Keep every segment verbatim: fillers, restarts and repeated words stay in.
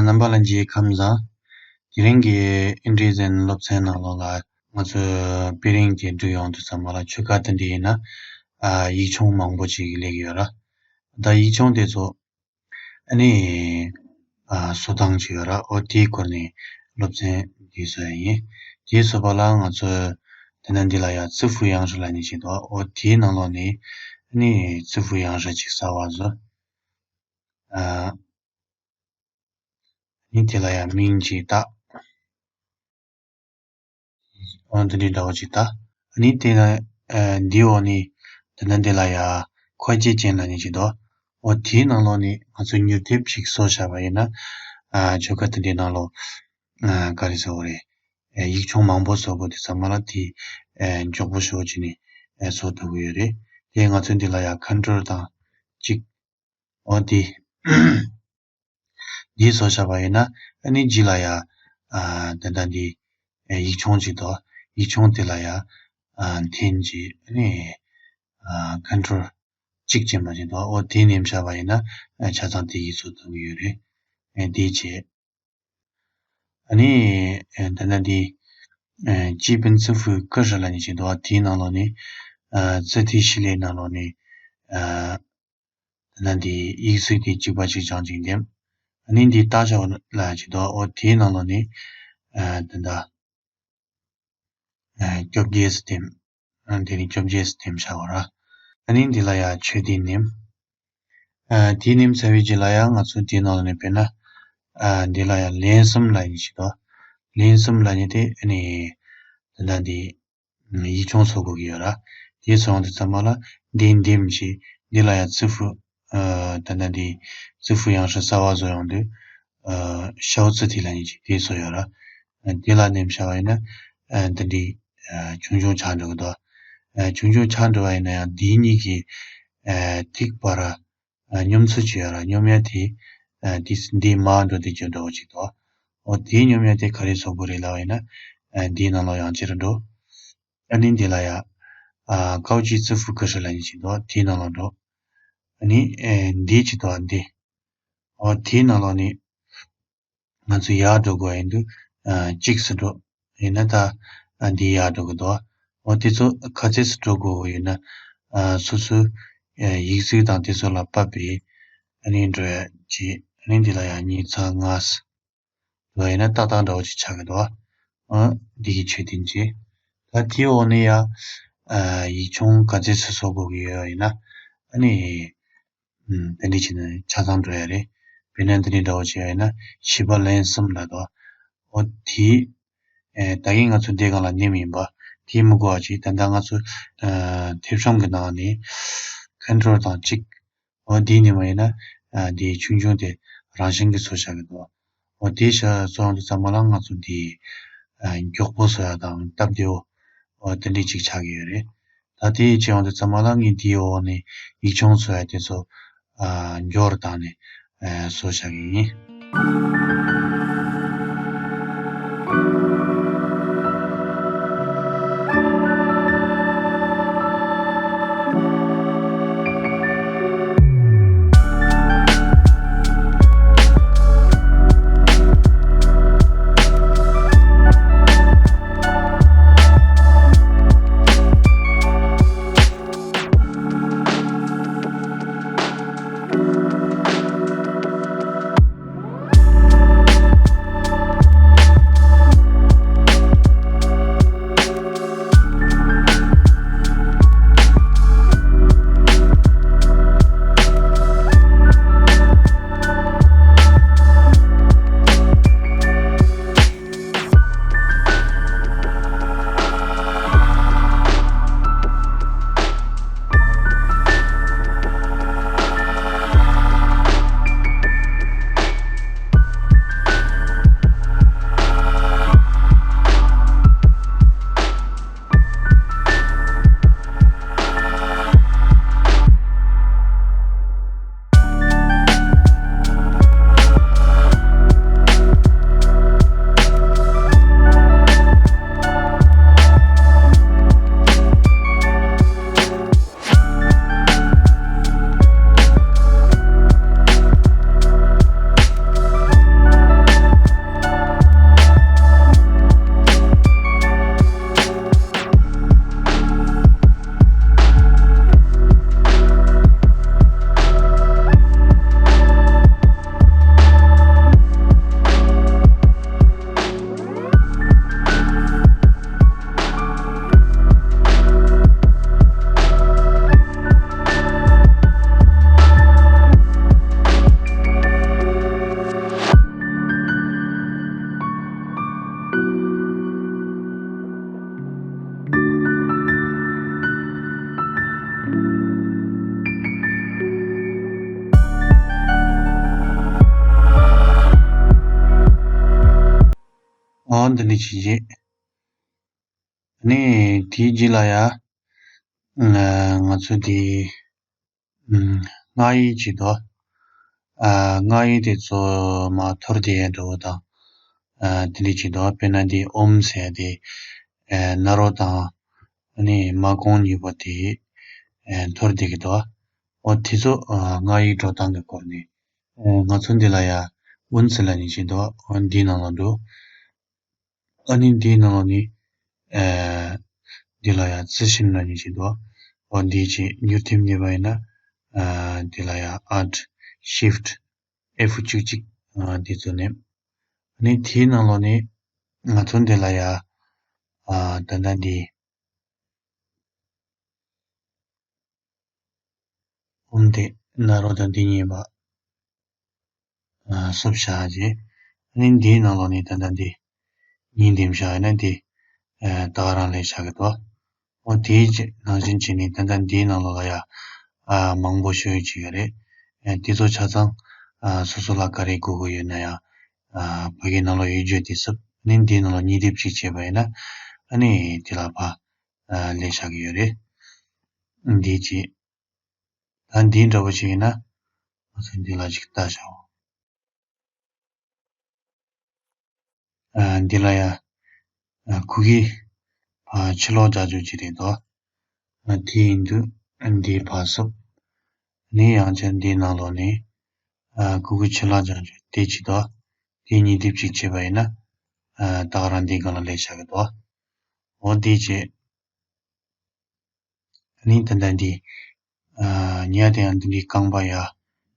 རྣམ་པ་ལྷན་རྒྱས་ཁམས་བཟང་། དེ་རིང་གི་ཨིན་ཌི་ཛན་སློབ་ཚན་ནང་ལོགས་ལ་ང་ཚོས་དཔེ་རིང་དེ་འགྲིག་ཡོང་དུས་ཙམ་པ་ལ་ཆོས་ཁ་དེ་འདྲ་ཡིན་ན། ཨ། ཡིག་ཆུང་མང་པོ་ཅིག་སླེབས་ཡོད་ར། ད་ཡིག་ཆུང་དེ་ཚོ་ཨ་ནི། ཨ། བཟོ་སྟངས་ཅིག་ཡོད་ར། འོ་དེའི་སྐོར་ནས་སློབ་ཚན་འདི་བཟོ་ཡ་ཡིན། དེའི་བཟོ་པ་ལ་ང་ཚོས་དེ་ན་འདི་ལ་ཡ་字符样式ལབ་ནི་ཅིག་འདུག་འོ་དེའི་ནང་ལོགས་ནས་ཨ་ནི་字符样式ཅིག་གསར་པ་བཟོ། ཨ། ནི་དེ་ལ་ཡང་མིང་ཅིག་བཏགས། འོ་འདི་འདྲའི་འདྲ་བོ་ཅིག་བཏགས། ནི་དེ་ན། ཨ། འདིའི་འོག་ནས་དེ་ན་འདི་ལ་ཡང་快捷键ལབ་ནི་ཅིག་འདུག་འོ་དེའི་ནང་ལོགས་ནས་ང་ཚོ་མྱུར་དེབ་ཅིག་བཟོ་བཞག་པ་ཡིན་ན། ཨ། ཆོས་ཁ་དེ་འདྲའི་ནང་ལོགས། ཨ། ག་རེ་ཟེར་དགོས་རེད། ཨ། ཡིག་ཆུང་མང་པོ་བཟོ་དགོས་དུས་ཙམ་པ་ལ་དེ། ཨ། མགྱོགས་པོ་ཞེ་པོ་ཅིག་ནས། ཨ། བཟོ་ཐུབ་ཀྱི་ཡོད་རེད། དེ་ང་ཚོ་འདི་ལ་ཡང་Ctrl དང་གཅིག་འོ་དེ། འདི་བཟོ་བཞག་པ་ཡིན་ན་ཨ་ནི་རྗེས་ལ་ཡ། ཨ། ད་ལྟ་འདི། ཨ། ཡིག་ཆུང་ཅིག་འདུག་ཡིག་ཆུང་དེ་ལ་ཡ། ཨ། འཐེན་གྱིས་ཨ་ནི། ཨ། Ctrl གཅིག་ཅན་པ་ཅིག་འདུག་འོ་དེ་མནན་བཞག་པ་ཡིན་ན། ཨ། ཆ་ཚང་དེ་ཡིག་བཟོ་ཐུབ་ཀྱི་ཡོད་རེད། ཨ། དེ་བྱས། ཨ་ནི། ཨ། ད་ལྟ་འདི། ཨ། སྤྱི་དཔོན་字符格式ལབ་ནི་ཅིག་འདུག་དེའི་ནང་ལོགས་ནས། ཨ།字体系列ནང་ལོགས་ནས། ཨ། ད་ལྟ་འདི་ཡིག་གཟུགས་དེ་གཅིག་པ་གཅིག་རྐྱང་ཅིག་འདེམས། ཨ་ནི་འདི་ལྟ་བྱ་ལ་ཅིག་འདུག་འོ་དེའི་ནང་ལོགས་ནས། ཨ། ད་ལྟ། ཨ། བཅོ་བརྒྱད་འདེམས། ཨ། དེ་ནི་བཅོ་བརྒྱད་འདེམས་བྱ་བ་ར། ཨ་ནི་འདི་ལ་ཡ་ཆོས་དེ་མནན། ཨ། དེ་མནན་ཚར་བའི་རྗེས་ལ་ཡ་ང་ཚོ་དེའི་ནང་ལོགས་ནས་དཔེར་ན། ཨ། འདི་ལ་ཡ་连声ལབ་ནི་ཅིག་འདུག连声ལབ་ནི་དེ་ཨ་ནི། ད་ལྟ་འདི། ཡིག་ཆུང་བཟོ་དགོས་ཀྱི་ཡོད་ར། དེ་བཟོ་ཡོང་དུས་ཙམ་པ་ལ་འདི་འདེམས་བྱས། འདི་ལ་ཡང་字符། ཨ། ད་ལྟ་འདི་字符样式གསར་པ་བཟོ་ཡོང་དུས། ཨ། ཤའོ་ཙི་ཐི་ལབ་ནི་ཅིག་དེ་བཟོ་ཡོད་ར། ཨ། འདི་ལ་འདེམས་བྱས་པ་ཡིན་ན། ཨ། འདི་འདྲའི། ཨ། ཆུང་ཆུང་ཆགས་འགྲོ་གི་འདུག་ཨ། ཆུང་ཆུང་ཆགས་འགྲོ་བ་ཡིན་ན་ཡང་འདིའི་གཉིས་ཀྱི། ཨ། ཐིག་བར། ཨ། སྙོམས་ཚུལ་ཅིག་ཡོད་ར། སྙོམས་ཡ་དེ། ཨ། དེ་འདི་མར་འགྲོ་དེ་ཅིག་འདྲ་བོ་ཅིག་འདུག་འོ་དེའི་སྙོམས་ཡ་དེ་ག་རེ་བཟོ་དགོས་རེད་ལབ་པ་ཡིན་ན། ཨ། འདིའི་ནང་ལོགས་ཡང་ཅིག་འགྲོ། ཨ་ནི་འདི་ལ་ཡ། ཨ། 高级字符格式ལབ་ནི་ཅིག་འདུག་དེའི་ནང་ལོགས་འགྲོ། ཨ་ནི། ཨ། འདི་ཅིག་འདུག་འདི། འོ་དེའི་ནང་ལོགས་ནས། ང་ཚོ་ཡར་འགྲོ་དགོས་ཡིན་དུས། ཨ། གཅིག་སུ་འགྲོ། ཡིན་ན་ད། ཨ། འདི་ཡར་འགྲོ་གི་འདུག་འོ་དེ་ཚོ་ག་ཚོད་སུ་འགྲོ་དགོས་ཡོད་ན། ཨ། སོ་སོའི། ཨ། ཡིག་གཟུགས་དང་དེ་ཚོ་ལ་བབས་པའི། ཨ་ནི་འགྲོ་ཡ་བྱེད། ཨ་ནི་འདི་ལ་ཡང་ཉིས་ཚང་ལྔ་སུ། འགྲོ་ཡ་ཡིན་ན་ཏག་ཏག་འདྲ་བོ་ཅིག་ཆགས་ཀྱི་འདུག་ཨ། འདི་གི་ཆོས་དེ་བྱེད། ད་དེའི་འོག་ནས་ཡ། ཨ། ཡིག་ཆུང་ག་ཚོད་སུ་བཟོ་དགོས་ཀྱི་ཡོད་ཡིན་ན། ཨ་ནི། ཨུམ། དེ་འདྲ་བྱས་ན་ཆ་ཚང་འགྲོ་ཡ་རེད། དཔེར་ན་འདི་འདྲའི་འདྲ་བོ་བྱས་ཡོད་ན། བཞི་པ་ལན་གསུམ་ལ་དོ། འོ་དེ། ཨེ། ད་གིན་ང་ཚོ་འདི་སྒང་ལ་མནན་ཡིན་པ། དེ་མི་དགོས་པ་བྱས། ད་ལྟ་ང་ཚོ། ཨ། མཐེབ་གཤོང་གི་ནང་ནས། ཁན་ཊོལ་དང་གཅིག་འོ་དེ་མནན་པ་ཡིན་ན། ཨ། དེ་ཆུང་ཆུང་དེ་རང་བཞིན་གྱིས་བཟོ་བཞག་གི་འདུག་འོ་དེ་བཟོ་ཡོང་དུས་ཙམ་པ་ལ་ང་ཚོ་འདི། ཨ། མགྱོགས་པོ་བཟོ་ཡ་དང་སྟབས་བདེ་བོ། འོ་དེ་འདྲ་ཅིག་ཆགས་ཀྱི་ཡོད་རེད། ད་དེ་བྱས་ཡོང་དུས་ཙམ་པ་ལ་ངས་དེའི་འོག་ནས་ཡིག་ཆུང་བཟོ་ཡ་དེ་ཚོ། ཨ། མགྱོགས་རུ་བཏང་ནས། ཨ། བཟོ་བཞག་གི་ཡིན། ཨོ་འདི་འདྲ་བྱས་རྗེས། ཨ་ནི་དེའི་རྗེས་ལ་ཡ། ང་ཚོ་དེ། ཨམ། སྔགས་ཡིག་ཅིག་འདུག་ཨ། སྔགས་ཡིག་དེ་ཚོ་མར་འཐོར་བསྡད་ཡ་འདྲ་བོ་དང་། ཨ། དེ་འདྲ་ཅིག་འདུག་དཔེར་ན་དེ་ཨོཾ་ཟེར་ཡ་དེ། ཨ། ན་རོ་དང་། ཨ་ནི་མར་གོང་གཉིས་པོ་དེ། ཨ། འཐོར་བསྡད་ཀྱི་འདུག་འོ་དེ་ཚོ། ཨ། སྔགས་ཡིག་འགྲོ་སྟངས་ཀྱི་སྐོར་ནས། ཨ། ང་ཚོ་འདི་ལ་ཡ་ཨུན་ཟེར་ལབ་མཁན་ཅིག་འདུག་འོ་འདིའི་ནང་ལ་འགྲོ། ཨ་ནི་འདིའི་ནང་ལོགས་ནས། ཨ། འདི་ལ་ཡ་ཙི་ཤིན་ལབ་མཁན་ཅིག་འདུག་འོ་འདི་ཅིག་འགྱུར་ཐེབས་ནས་པ་ཡིན་ན། ཨ། འདི་ལ་ཡ་Alt Shift F གཅིག་གཅིག་ཨ། འདི་ཚོ་ནས། ཨ་ནི་དེའི་ནང་ལོགས་ནས་ང་ཚོ་འདི་ལ་ཡ། ཨ། ད་ལྟ་འདི། ཨོཾ་དེ་ན་རོ་དང་འདི་གཉིས་པ། ཨ། སུབ་བཞག་རྗེས། ཨ་ནི་འདིའི་ནང་ལོགས་ནས་ད་ལྟ་འདི། གཉིས་འདེམས་བཞག་ཡིན་ན་འདི། ཨ། ད་ག་རང་ལས་བཞག་གི་འདུག་འོ་དེའི་རྗེས་ནང་བཞིན་བྱས་ནས་ད་ལྟ་འདིའི་ནང་ལོགས་ལ་ཡ། ཨ། མང་པོ་ཤོས་ཅིག་ཡོད་རེད། ཨ། དེ་ཚོ་ཆ་ཚང་། ཨ། སོ་སོ་ལ་ག་རེ་དགོས་དགོས་ཡོད་ན་ཡང་། ཨ། ཕ་གིའི་ནང་ལོགས་ཡིག་བརྗོད་དེ་སུབ། ཨ་ནི་འདིའི་ནང་ལོགས་གཉིས་འདེམས་གཅིག་བྱས་པ་ཡིན་ན། ཨ་ནི་དེ་ལ་ཕ། ཨ། ལས་བཞག་གི་ཡོད་རེད། འདི་བྱས། ད་འདི་འདྲ་པོ་ཞིག་ཡིན་ན། ང་ཚོ་འདི་ལ་ཅིག་ལྟ་བྱའོ། ཨ། འདི་ལ་ཡ། ཨ། གུ་གེ་ཕར་ཕྱིར་ལོག་རྒྱག་རྒྱུ་ཅིག་རེད་དོ། ཨ། དེ་ཡིན་དུས། ཨ། འདི་ཕར་སུབ། ནི་ཡང་བསྐྱར་འདིའི་ནང་ལོགས་ནས། ཨ། གུ་གེ་ཕྱིར་ལོག་རྒྱག་རྒྱུ་དེ་ཅིག་དོ། དེ་གཉིས་འདེམས་གཅིག་བྱས་པ་ཡིན་ན། ཨ། ད་ག་རང་འདིའི་སྒང་ལ་ལས་བཞག་གི་འདུག་འོ་འདི་བྱས། ཨ་ནི་ད་ལྟ་འདི། ཨ། ཉལ་དེ་ཡང་འདི་འདྲའི་རྐང་པ་ཡ།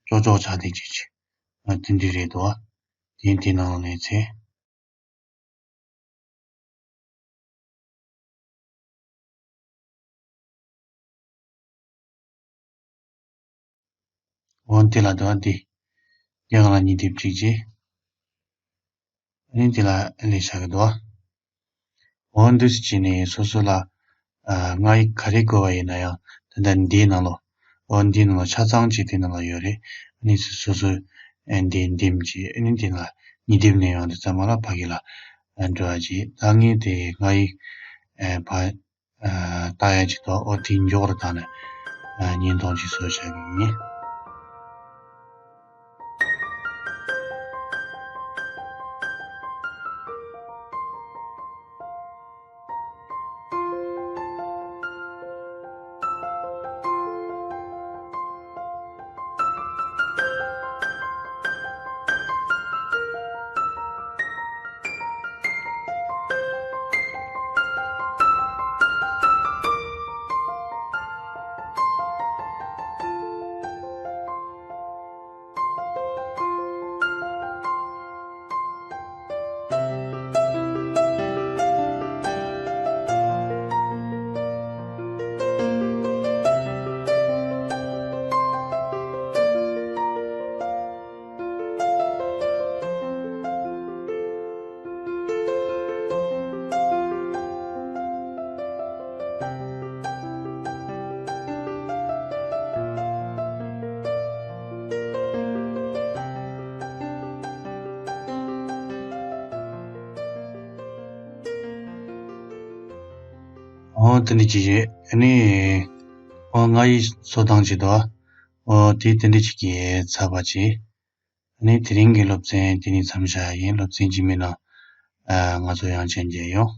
ཅོག་ཅོག་ཆགས་བསྡད་ཀྱི་ཅིག་ཨ། དེ་འདྲ་རེད་དོ། དེ་འདི་ནང་ལ་ཚེ། འོ་འདི་ལ་འདུག་འདི། འདི་སྒང་ལ་གཉིས་འདེམས་གཅིག་བྱས། ཨ་ནི་འདི་ལ་ལས་བཞག་གི་འདུག་འོ་འདུག་སེ་བྱས་ནས་སོ་སོ་ལ། ཨ། སྔགས་ཡིག་ག་རེ་དགོས་པ་ཡིན་ན་ཡང་ད་ལྟ་འདིའི་ནང་ལོགས། འོ་འདིའི་ནང་ལོགས་ཆ་ཚང་གཅིག་དེ་ནང་ལ་ཡོད་རེད། ཨ་ནི་སོ་སོ། ཨ། འདི་འདེམས་བྱས། ཨ་ནི་འདི་ལ་གཉིས་འདེམས་ནས་ཡོང་དུས་ཙམ་པ་ལ་ཕ་གི་ལ། ཨ། འགྲོ་བ་བྱས། ད་ངས་དེ་སྔགས་ཡིག་ཨ། ཕ། ཨ། ལྟ་ཡ་ཅིག་འདུག་འོ་དེ་མགྱོགས་རུ་བཏང་ནས། ཨ། བརྙན་ཐུང་ཅིག་བཟོས་བཞག་གི་ཡིན། འོ་དེ་འདྲ་ཅིག་རེད། ཨ་ནི། འོ་སྔགས་ཡིག་བཟོ་སྟངས་ཅིག་འདུག་འོ་དེ་དེ་འདྲ་ཅིག་གིས་ཚར་བ་བྱས། ཨ་ནི་དེ་རིང་གི་སློབ་ཚན་དེ་ནས་མཚམས་བཞག་ཡིན། སློབ་ཚན་རྗེས་མའི་ནང་། ཨ། ང་ཚོ་ཡང་བསྐྱར་མཇལ་ཡོང་།